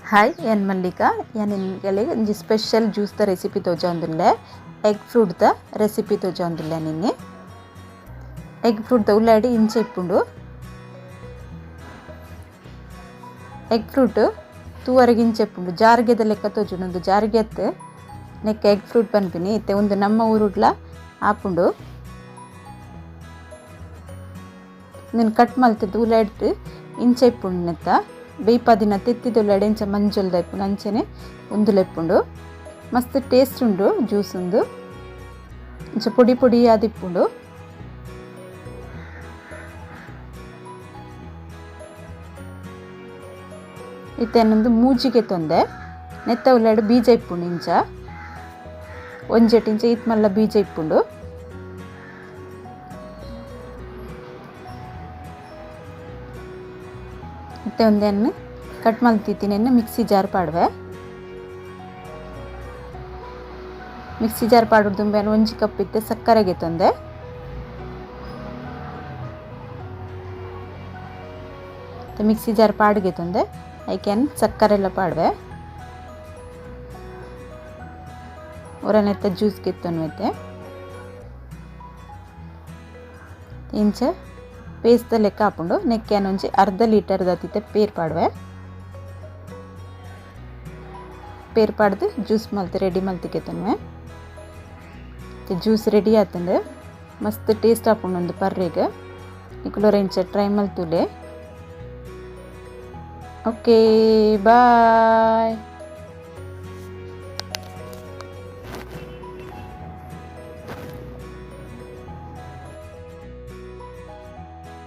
Hi ಏನ್ ಮಲ್ಲಿಕಾ ಯಾನ್ ಒಂಜಿ ಸ್ಪೆಷಲ್ ಜ್ಯೂಸ್ ದ ರೆಸಿಪಿ ತೋಜೊಂದುಲ್ಲೆ ಎಗ್ ಫ್ರೂಟ್ ದ ರೆಸಿಪಿ ತೋಜೊಂದುಲ್ಲೆ ನಿನ್ನೆ ಎಗ್ ಫ್ರೂಟ್ ದ ಉಲಾಡಿ ಇಂಚ ಇಪ್ಪುಂಡು ಎಗ್ ಫ್ರೂಟ್ ತೂವರೆಗೆ ಇಂಚ ಇಪ್ಪುಂಡು ಜಾರ್ಗೆದ ಲೆಕ್ಕ ತೋಜುಂಡು ಜಾರ್ಗೆತ್ ನೆಕ್ ಎಗ್ ಫ್ರೂಟ್ ಪನ್ಪಿನಿ ಇತ್ತೆ ಉಂದು ನಮ್ಮ ಊರುಡ್ಲ ಆಪುಂಡು ನೀನು ಕಟ್ ಮಲ್ತಿದ್ದು ಉಲಾಡಿ ಇಂಚ ಇಪ್ಪುಂಡು ನೆತ್ತ ಬೇಯ್ಪಾದಿನ ತೆತ್ತಿದ ಇಂಚ ಮಂಜೊಲ್ದ ಇಪ್ಪುಂಡು ಅಂಚನೆ ಉಂದುಲ ಇಪ್ಪುಂಡು ಮಸ್ತ್ ಟೇಸ್ಟ್ ಉಂಡು ಜ್ಯೂಸ್ ಉಂದು ಇಂಚ ಪೊಡಿ ಪೊಡಿ ಆದಿಪ್ಪುಂಡು ಇತ್ತೆನೊಂದು ಮೂಜಿಗೆ ತೊಂದೆ ನೆತ್ತ ಉಲಾಡ್ ಬೀಜ ಇಪ್ಪುಂಡು ಇಂಚ ಒಂಜೆಟ್ ಇಂಚ ಇತ್ ಮಲ್ಲ ಬೀಜ ಇಪ್ಪುಂಡು ಇತ್ತೆ ಒಂದನ್ನು ಕಟ್ ಮಲ್ತಿತ್ತೀನಿ ಮಿಕ್ಸಿ ಜಾರ್ ಪಾಡುವೆ ಮಿಕ್ಸಿ ಜಾರ್ ಪಾಡುದು ಒಂಜಿ ಕಪ್ ಇತ್ತೆ ಸಕ್ಕರೆಗೆ ತೊಂದೆ ಮಿಕ್ಸಿ ಜಾರ್ ಪಾಡಿಗೆ ತೊಂದೆ ಐಕೆನ್ ಸಕ್ಕರೆ ಎಲ್ಲ ಪಾಡುವೆ ಒರನೆತ್ತ ಜ್ಯೂಸ್ ಗೆತ್ತೊನ್ವೆತ್ತೆ ಇಂಚ ಪೇಸ್ದ ಲೆಕ್ಕ ಹಾಕೊಂಡು ನೆಕ್ಕೆನ್ ಒಂಜಿ ಅರ್ಧ ಲೀಟರ್ ದತ್ತಿತ್ತೆ ಪೇರ್ ಪಾಡುವೆ ಪೇರ್ ಪಾಡ್ದು ಜ್ಯೂಸ್ ಮಲ್ತಿ ರೆಡಿ ಮಲ್ತಿಗೆ ಜ್ಯೂಸ್ ರೆಡಿ ಆತಂದು ಮಸ್ತ್ ಟೇಸ್ಟ್ ಆಪುಂಡು ಒಂದು ಪರ್ರೆಗ್ ನಿಕುಲು ಇಂಚ ಟ್ರೈ ಮಲ್ತುಲೆ. Okay, bye.